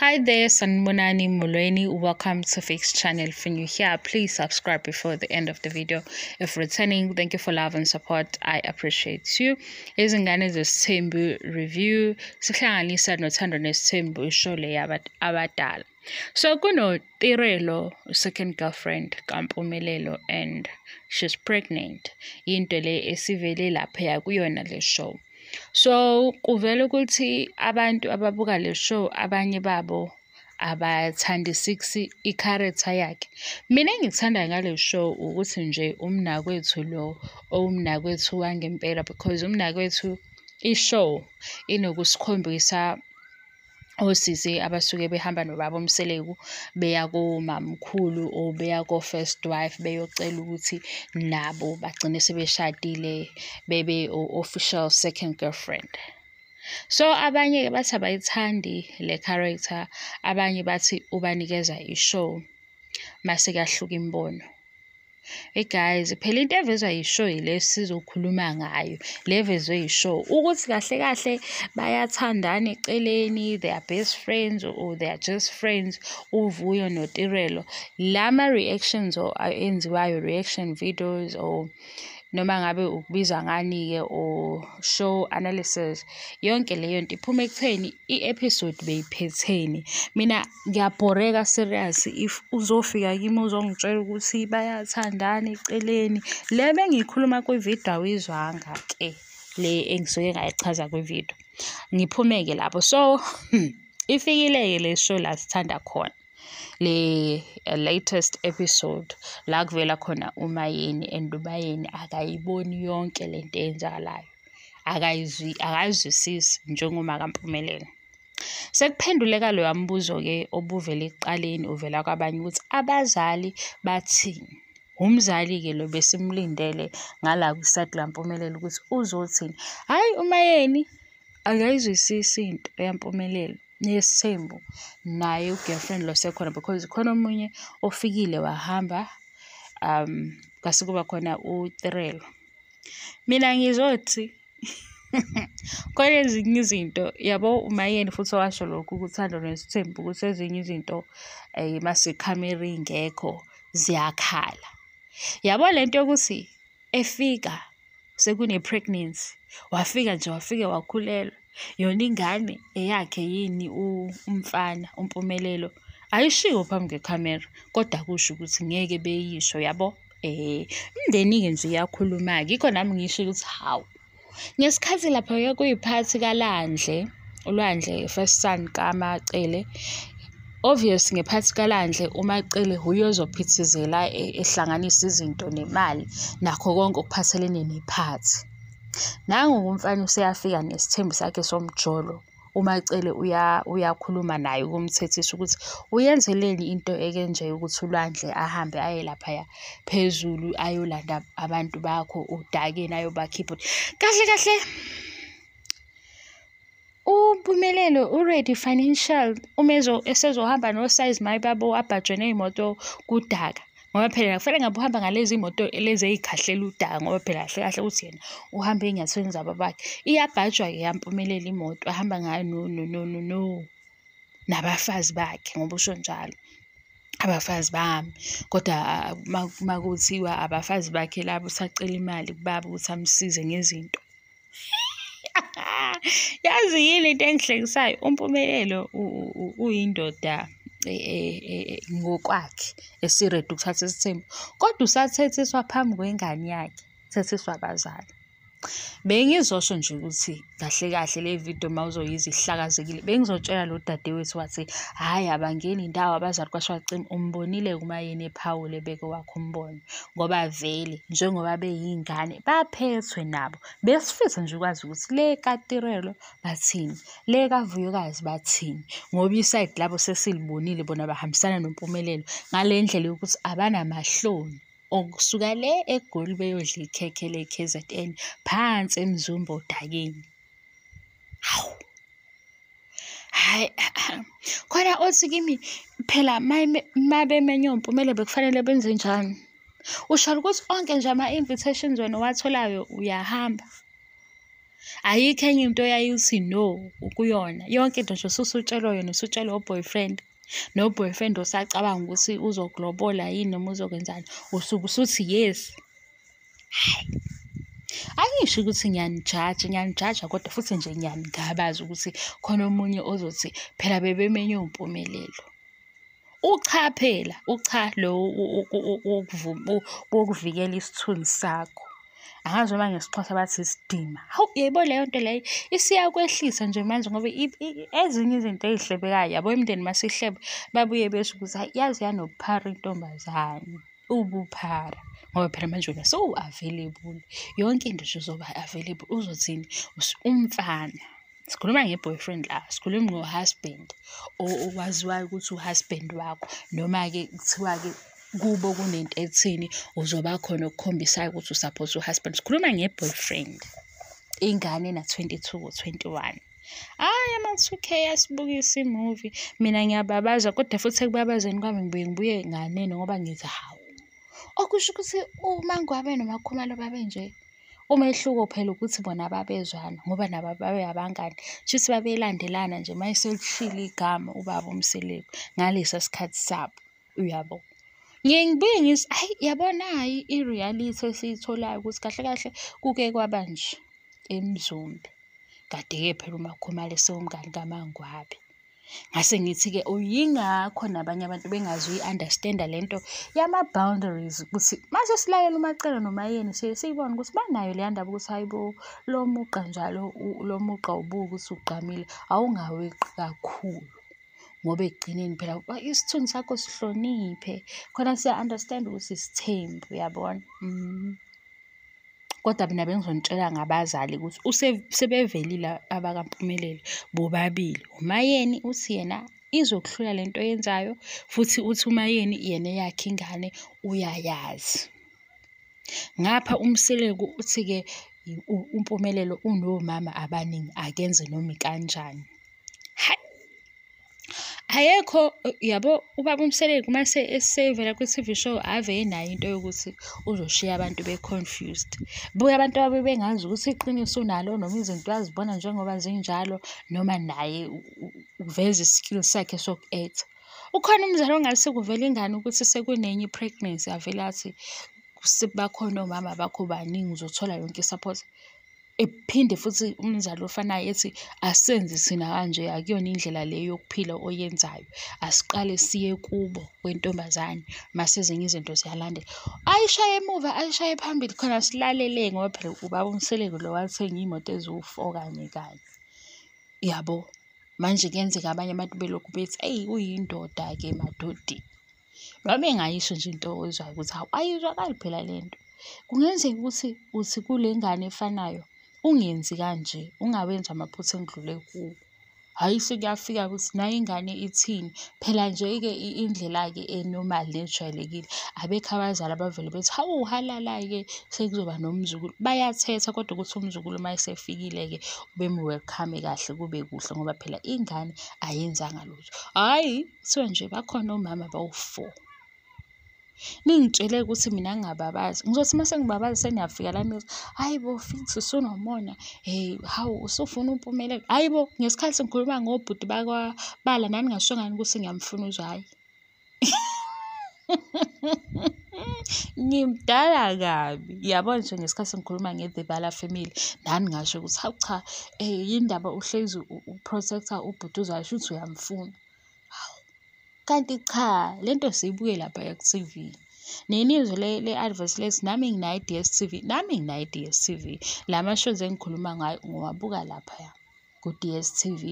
Hi there, Sanibonani Molweni. Welcome to Fix Channel. If you're new here, please subscribe before the end of the video. If returning, thank you for love and support. I appreciate you. Izingane Zesithembu review. Sihlanganisa noThando Nesithembu show le abadala. So kuno Tirelo, second girlfriend kaMpumelelo, and she's pregnant. Into le esivele lapha kuyona le show. So kuvela ukuthi abantu ababuka le show abanye babo abathandisisi i-character yakhe. Mina engikuthanda ngale show ukuthi nje umnakwethu lo owumnakwethu wangempela, because umnakwethu i-show inokusikhombisa osisi abasuke behamba nobaba uMseleku beya komamkhulu or beya ko-first wife beyocela ukuthi nabo bagcine sebeshadile bebe o-official second girlfriend. So abanye-ke bathi abayithandi le character, abanye bathi ubanikeza i-show mase kuyahluka imibono. Hey guys, phela into evezwa yi-show yile sizokhuluma ngayo, le evezwe yi-show ukuthi kahle kahle bayathandana eceleni, they are best friends or they are just friends, uVuyo noTirelo. Lama reactions or enziwayo, reaction videos or noma ngabe ukubiza ngani-ke or show analysis, yonke leyo nto iphuma ekutheni i-episode beyiphetheni. Mina ngiyabhoreka serious if uzofika kimi uzongitshela ukuthi bayathandana eceleni. Le bengiyikhuluma kwividiyo awuyizwanga-ke le engisuke ngayichaza kwividiyo. Ngiphume-ke lapho. So ifikile-ke le show la sithanda khona. Le latest episode la kuvela khona uMayeni, and uMayeni akayiboni yonke lento eyenzakalayo, akayizwisisi njengoma kaMpumelelo. Sekuphenduleka loya mbuzo-ke obuvela ekuqaleni uvela kwabanye ukuthi abazali bathini. Umzali-ke lo besimlindele ngala kwisayidi laMpumelelo ukuthi uzothini. Hhayi, uMayeni akayizwisisi into yaMpumelelo nesithembu, naye u-girlfriend lo sekhona, because khona omunye ofikile wahamba, kwase kuba khona uTirelo. Mina ngizothi khona ezinye izinto yabo uMayeni futhi washo lokhu kuThando Nesithembu ukuthi ezinye izinto mase ikhamera ingekho ziyakhala. Yabo lento yokuthi efika sekune-pregnancy, wafika nje wafike wakhulelwa. Yona ingane eyakhe yini umfana uMpumelelo ayishiwo phambi kwekhamera, kodwa kusho ukuthi ngeke beyisho yabo. Umndeni-ke nje uyakhuluma-ke, yikho nami ngisho ukuthi hawu. Ngesikhathi lapha-ke kuyiphathi kaLandle, uLwandle first son kaMacele, obvious ngephathi kaLandle uMacele uye ozophithizela ehlanganisa izinto nemali nakho konke okuphathelene nephathi. Nangu umfana useyafika nesithembu sakhe somjolo, uMacele uyakhuluma naye ukumthethisa ukuthi uyenzeleni into ekenje ukuthi uLwandle ahambe aye laphaya phezulu ayolanda abantu bakho udakeni ayobakhipha. Kahle kahle uMpumelelo already financial umezo esezohamba no-size mayibabo abhajwe ney'moto kudaka. Ngoba phela kufanele ngabe uhamba ngalezi moto lezi ey'khahlela udaka, ngoba phela kahle kahle uthi yena uhamba ey'nyathweni zababakhe. Iyabhajwa-ke yaMpumelelo imoto ahamba ngayo no nabafazi bakhe, ngoba usho njalo abafazi bami. Kodwa makuthiwa abafazi bakhe labo usacela imali kubaba ukuthi amsize ngezinto. Yazi yini into engihlekisayo, uMpumelelo uyindoda ngokwakhe esiredi ukuthatha isithembu, kodwa usathethiswa phambi kwengane yakhe, thethiswa abazali. Bengizosho nje ukuthi kahle kahle le video mawuzoyizwa ihlakazekile, bengizotshela lo dadewethu wathi hhayi abangeni indawo abazali kwashwacima. Umbonile kuMayeni ephawule ebeke wakhe umbono, ngoba vele njengoba beyingane baphethwe nabo. Besifisa nje ukwazi ukuthi le kaTirelo bathini, le kaVuyokazi bathini, ngoba isayidi labo sesilibonile bona bahambisana noMpumelelo ngale ndlela yokuthi abanamahloni okusuka le eGoli beyodla ikhekhe le-KZN phansi eMzumbe odakeni. Hawu, hhayi khona othi kimi phela mabemenywe uMpumelelo bekufanele benze njani? Usho ukuthi onke nje ama-invitations wena owatholayo uyahamba. Ayikho enye into oyaye uthi no kuyona. Yonke into nje usutshelwa yona, usutshelwa o-boyfriend. No-boyfriend osacabanga ukuthi uzokulobola yini noma uzokwenzani, usuke usuthi yes. Hhayi, angisho ukuthi ngiyanijaja, ngiyanijaja kodwa futhi nje ngiyaningabaza ukuthi khona omunye ozothi phela bebemenywe uMpumelelo. Ucha phela, ucha lo wokuvikela isithunzi sakho. Angazi noma ngesiXhosa bathi isidima. Hawu, uyayibona leyo nto leyo isiyakwehlisa nje manje ngoba ezinye izinto ey'hlebekayo, yabo imindeni masihleba babuye besho ukuthi hhayi yaze yanobuphara intombazane, ubuphara. Ngoba phela manje wena sowu-available, yonke into nje uzoba available. Uzothini? Umfana. Sikhuluma nge-boyfriend la, sikhuluma ngo-husband owaziwayo ukuthi u-husband wakho, noma-ke kuthiwa-ke kubo kunento ethini, uzoba khona okukhombisayo ukuthi u-support u-husband. Sikhuluma nge-boyfriend, ingane ena-22 or 21. Hhayi, ama-2K asibukisa imuvi. Mina ngiyababaza kodwa futhi ekubabazeni kwami ngibuye ngibuye nganeno ngoba ngithi hawu. Okusho ukuthi uMaNgwabe noMaKhumalo babenje. Umehluko phela ukuthi bona babezwana ngoba nabo babe abangani. Shuthi babelandelana nje uma eselishilo igama ubaba uMseleku ngalesa sikhathi sabo, uyabo. Ngiye ngibuye ngithi hhayi, yabona hhayi i-reality esiyitholayo ukuthi kahle kahle kuke kwaba nje eMzumbe. Kade-ke phela uMaKhumalo esewumngani kaMaNgwabe. Ngase ngithi-ke yingakho nabanye abantu bengazuyi-understand-a lento yama-boundaries ukuthi mase silalela uMaCele noMaYeni siye siyibone ukuthi banayo leya ndaba ukuthi hhayi bo, lo mugqa njalo lo mugqa ubuke ukuthi ugqamile, awungaweqi kakhulu. Ngoba ekugcineni phela isithunzi sakho sihloniphe, khona siya-understand-a ukuthi isithembu, uyabona. Kodwa mina bengizonitshela ngabazali ukuthi sebevelile abakaMpumelelo bobabili. UMaYeni uthi yena izokuhlula lento oyenzayo, futhi uthi uMaYeni yena eyakhe ingane uyayazi. Ngapha uMseleku uthi-ke uMpumelelo unomama abaningi akenze noma ikanjani. Hhayi, ayekho yabo ubaba uMseleku mase esevela kwi-TV show ave enayo into yokuthi uzoshiya abantu be-confused. Buye abantu ababe bengazi ukuthi iqiniso unalo noma izinto uyazibona njengoba zinjalo noma naye uveza i-skill sakhe soku-act-a. Ukhona umzali ongase kuvele ingane ukuthi sekunenye i-pregnancy avele athi bakhona omama bakho baningi uzothola yonke i-support. Ephinde futhi umzali ofanayo ethi asenze thina kanje, akuyona indlela le yokuphila oyenzayo. Asiqale siye kubo kwentombazane mase ezinye izinto ziyalandela. Ayishaye emuva, ayishaye phambili khona silalele ngoba phela ubaba uMseleku lo wathenga iy'moto eziwu-4 kanye kanye. Yabo, manje kuyenzeka abanye abantu belokhu bethi eyi uyindoda-ke emadodeni. Noma engayisho nje into oyizwayo ukuthi hawu ayizwakali phela le nto. Kungenzeka ukuthi uthi kule ngane efanayo ungenzi kanje, ungawenzi amaphutha engidlule kuwo. Hhayi sekuyafika ukuthi nayo ingane ithini. Phela nje-ke indlela-ke e-normal nejwayelekile, abekho abazali abavele bethi hawu halala-ke sekuzoba nomzukulu. Bayathetha kodwa ukuthi umzukulu uma esefikile-ke bemu-welcome-e kahle kube kuhle ngoba phela ingane ayenzanga lutho. Hhayi, kuthiwa nje bakhona omama abawu-4. Ningitshele ukuthi mina ngingababazi. Ngizothi uma sengibabaza seniyafika la nithi, hhayi bo Fiks usunomona, hawu usufuna uMpumelelo. Hhayi bo, ngesikhathi ngikhuluma ngobhuti bakwaBala nani ngasho ngani ukuthi ngiyamfuna uzwa, hhayi. Ngimdala kabi. Yabo nje ngesikhathi ngikhuluma nge-The Bala Family, nani ngasho ukuthi hawu cha, yindaba uhlezi u-protect-a ubhuti uzwayo shuthi uyamfuna. Hawu, kanti cha, lento siyibuke laphaya ku-TV. Nenizwe le-advert lethi nami nginayo i-D_S_T_V, nami nginayo i-D_S_T_V. La ma-shows engikhuluma ngayo ngiwabuka laphaya ku-D_S_T_V,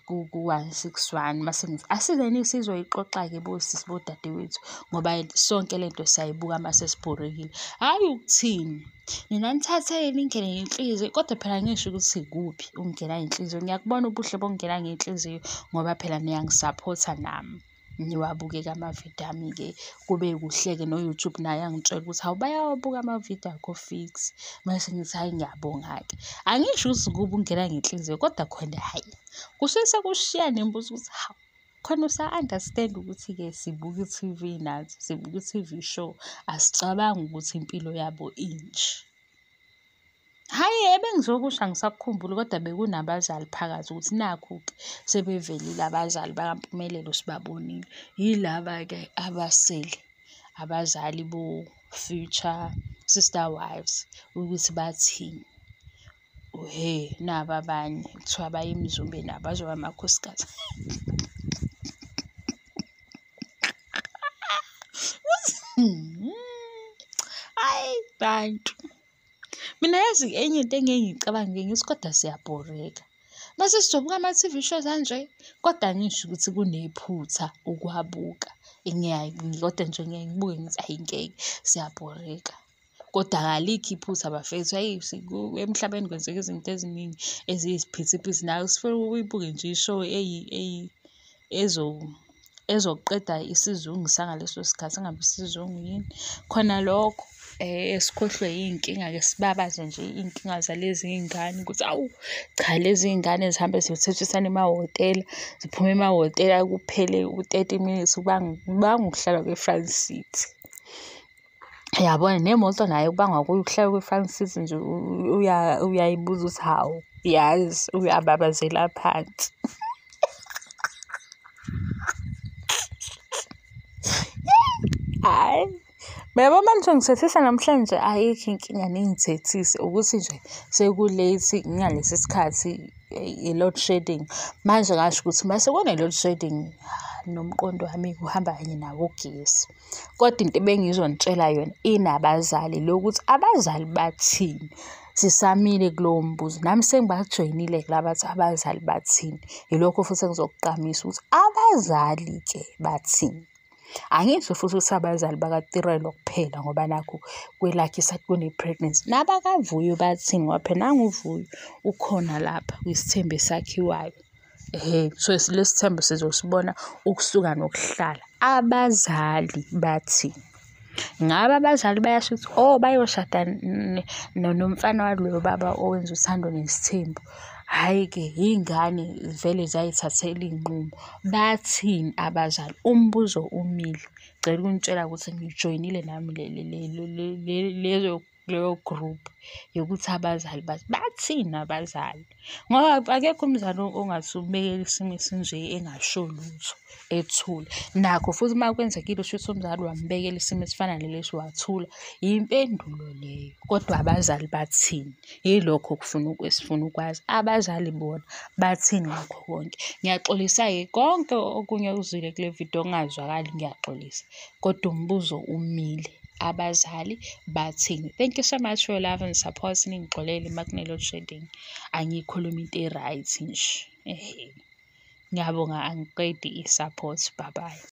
ku-161. Mase ngithi asizeni sizoyixoxa-ke bosisi bodadewethu ngoba sonke lento siyayibuka mase sibhorekile. Hhayi ukuthini, nina nithatheni ningene ngenhliziyo, kodwa phela ngisho ukuthi kuphi ukungena ngenhliziyo. Ngiyakubona ubuhle bokungena ngenhliziyo ngoba phela niyangisaphotha nami. Niwabuke-ke amavidiyo ami-ke kube kuhle-ke no-YouTube naye angitshela ukuthi hawu bayawabuka amavidiyo akho Fiks. Mase ngithi hhayi ngiyabonga-ke. Angisho ukuthi kubi ukungena ngenhliziyo kodwa khona hhayi kusuke sekushiya nemibuzo ukuthi hawu khona usa-understand ukuthi-ke sibuka i-T_V nathi, sibuka i-T_V show, asicabangi ukuthi impilo yabo inje. Hhayi, ebengizokusho angisakukhumbuli kodwa bekunabazali phakathi ukuthi nakhu-ke sebevelile abazali bakaMpumelelo sibabonile. Yilaba-ke abasele, abazali bo-future sister wives ukuthi bathini. Hhe, naba abanye kuthiwa baye eMzumbe nabo bazoba amakhosikazi. Hhayi bantu. Mina yazi enye into engeke ngiyicabange ngithi kodwa siyabhoreka. Mase sizobuka ama-TV shows anje, kodwa angisho ukuthi kunephutha ukuwabuka. Kodwa nje ngiyaye ngibuke ngithi ayi ngeke siyabhoreka. Kodwa alikho iphutha bafethu, hhayi emhlabeni kwenzeka izinto eziningi eziyisiphithiphithi. Nawe usifuna uyibuke nje i-show ezoqeda isizungu sangaleso sikhathi, engabe isizungu yini. Khona lokho sikhohlwe iy'nkinga-ke sibabaze nje iy'nkinga zalezi iy'ngane ukuthi awu cha lezi iy'ngane zihambe ziyothethisana emahhotela, ziphume emahhotela kuphele u-30 minutes kubangwa ukuhlala kwe-front seat. Uyabona nemoto nayo kubangwa kuyo ukuhlala kwe-front seat nje uyayibuza ukuthi hawu yazi uyababazela phansi. Hhayi. Uyabo manje ngithethisa namhlanje ayikho inkinga ningithethise ukuthi nje seku-late ngalesi sikhathi i-load shedding. Manje ngasho ukuthi mase kune-load shedding nomqondo wami uhamba kanye nawo ugesi. Kodwa into ebengizonitshela yona inabazali lokuthi abazali bathini. Sisamile kulowo mbuzo. Nami sengibajoyinile kulaba abathi abazali bathini. Yilokho futhi engizokuqamisa ukuthi abazali-ke bathini. Angisho futhi ukuthi abazali bakaTirelo kuphela ngoba nakhu kwelakhe isathi kune-pregnancy. NabakaVuyo bathini ngoba phela nangu uVuyo ukhona lapha kwisithembu esakhiwayo. Ehhe, so lesi sithembu sizosibona ukusuka nokuhlala. Abazali bathini? Ngabe abazali bayasho ukuthi oh bayoshada nomfana waloyo baba owenza uthando nesithembu. Hhayi-ke iy'ngane vele zayithathela iy'nqumo. Bathini abazali? Umbuzo umile. Ngicela ukunitshela ukuthi ngijoyinile nami leyo group yokuthi abazali bathini abazali. Ngoba akekho umzali ongathi ubekela isimo esinje engasho lutho ethule. Nakho futhi uma kwenzekile shuthi umzali wambekela isimo esifana nalesi wathula, impendulo leyo. Kodwa abazali bathini? Yilokho esifuna ukwazi. Abazali bona bathini ngakho konke? Ngiyaxolisa-ke konke okunye okuzwile kule video okungazwakali ngiyaxolisa. Kodwa umbuzo umile. Abazali bathini? Thank you so much for your love and support. Ningixolele uma kune-load shedding. Angiyikhulumi into e-right nje. Ehhe. Ngiyabonga, angiqedi i-support. Bye bye.